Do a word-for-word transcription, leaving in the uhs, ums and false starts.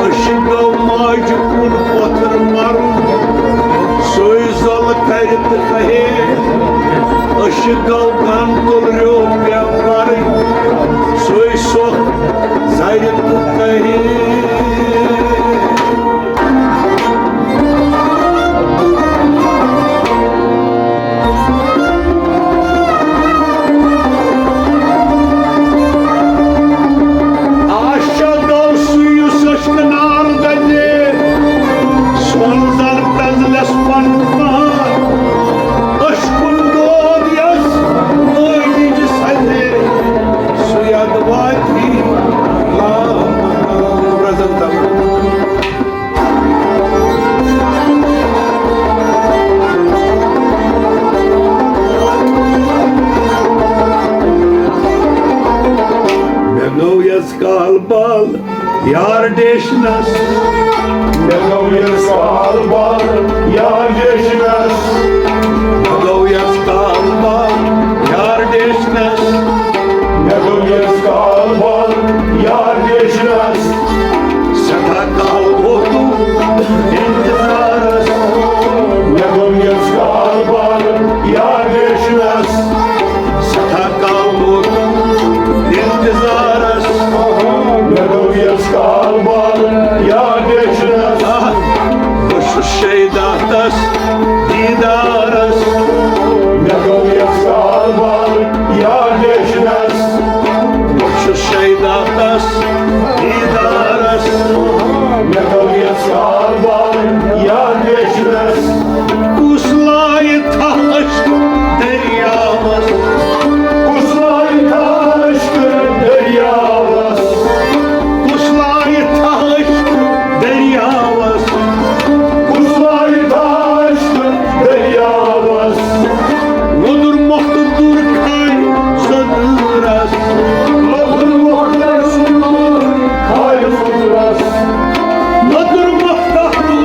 أشہِ گوٚو ماجہِ کُن پتھر مرُن، سُے زۄلہٕ کرِ تہٕ کہے۔ أشہِ گوٚو گن تُلریو پٮ۪و مرٕنۍ، سُے سۄکھ زرِ تہٕ کہے۔ آشا گوٚو سُے یُس أشکہٕ نار دَزے، سۄن زَن پرٛزلٮ۪س پَنُن پان۔ أشکُن دود یَس ٲدِج سَزے، سُے اَدٕ واتی لامکان۔ پرٛزَن تَمام۔ مےٚ گوٚو یَس کال بال یار ڈیشنَس۔ مےٚ گوٚو یَس کال بال یار ڈیشنَس۔ مےٚ گوٚو یَس کال بال یار ڈیشنَس۔ مےٚ گوٚو یَس کال بال یار ڈیشنَس۔ سٮ۪ٹھاہ کال ووتُم اِنتِظارَس۔ مےٚ گوٚو یَس کال بال یار ڈیشنَس۔ سٮ۪ٹھاہ کال ووتُم اِنتِظارَس۔ مےٚ گوٚو یَس کال بال یار ڈیشنَس۔ آہ، بہٕ چھُس شیدا تَس دیٖدارَس۔ مےٚ گوٚو یَس کال بال یار ڈیشنَس۔ بہٕ چھُس شیدا تَس دیٖدارَس۔ مےٚ گوٚو یَس کال بال یار ڈیشنَس۔ کُس لایہِ تھَش دٔریاوَس؟ کُس لایہِ تھَش دٔریاوَس؟ کُس لایہِ تھَش دٔریاوَس؟ کُس لایہِ تھَش دٔریاوَس؟ وۄدُر مۄکھ دوٗر کھاے سوٚدرَس۔ وۄدُر مۄکھ دوٗر کھاے سوٚدرَس۔ وۄدُر مۄکھ